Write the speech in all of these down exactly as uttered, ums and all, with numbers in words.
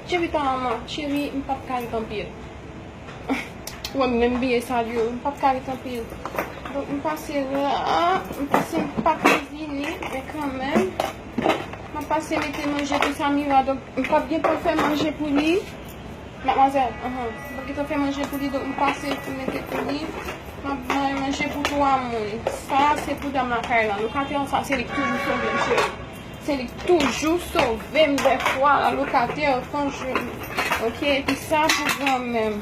Cheri, ta manman, cheri, m p ap ka ret anpil. Wè, m menm bliye salye w, m p ap ka ret anpil. Donk, m pase la, m pase, m pa kizine, men kanmenm, m ap pase mete manje pou Samira, donk, m p ap gen tan fè manje pou li. Madmwazèl, anhan, m p ap gen tan fè manje pou li, donk, m pase pou mete pou li. M ap bay manje pou twa moun. Sa, se pou dam lakay lan. Lokatè an, sa, se li k toujou sove m, cheri. Se li k toujou sove m dèfwa, la lokatè, franchman. Oke, epi sa pou granmè m.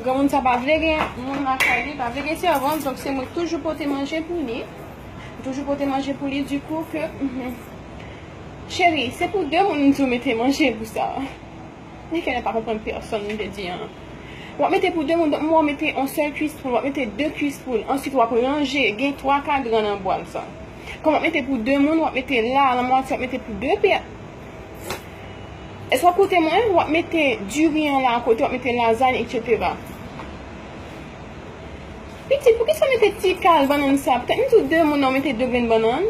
Granmoun sa pa vle gen moun lakay li, pa vle gen sèvant, donk se mwen k toujou pote manje pou li. Toujou pote manje pou li, dikou ke, mhm. Cheri, se pou de moun m di w mete manje pou sa. Nèg yo pa konprann pèsòn, m te di an. W ap mete pou de moun, donk, mwen w mete yon sèl kuis poul, w ap mete de kuis poul. Answit, w ap ranje, gen twa kadran nan bwal sa. Kòm w ap mete pou de moun, w ap mete la, lanmwatye, w ap mete pou de pè. Èske w ap koute mwen? W ap mete diri an la akote, w ap mete lazany, etsetera. Pitit, poukisa w mete ti kal bannann sa? Petèt m di w de moun nan, w mete de grenn bannann.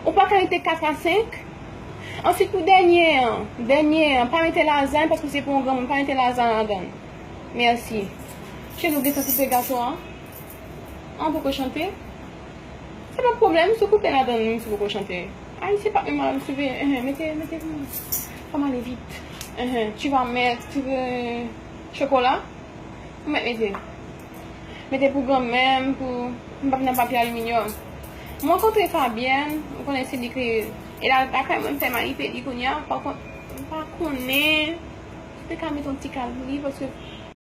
Ou pa ka mete kat a senk? Answit, pou dènye an, dènye an, pa mete lazany paske se pou yon granmoun, pa mete lazany ladan l. Mèsi. Cheri, ou gentan koupe gato a? An poko chante? Se pa pwoblèm, si w koupe ladan l, menm si w poko chante. Ayisyen pa menm al swive, enhen, mete, mete pou mwen. Fò m ale vit. Enhen, tu vas mettre, euh, chocolat? Ou mèt mete. Mete pou granmè m, pou m p ap nan papye aliminyòm. Mwen rankontre Fabyèn, ou konnen se li ki, e la, lakay mwen m fè m al ipe li kounye a, pa kont, m pa konnen, si te ka mete yon ti kal pou li, paske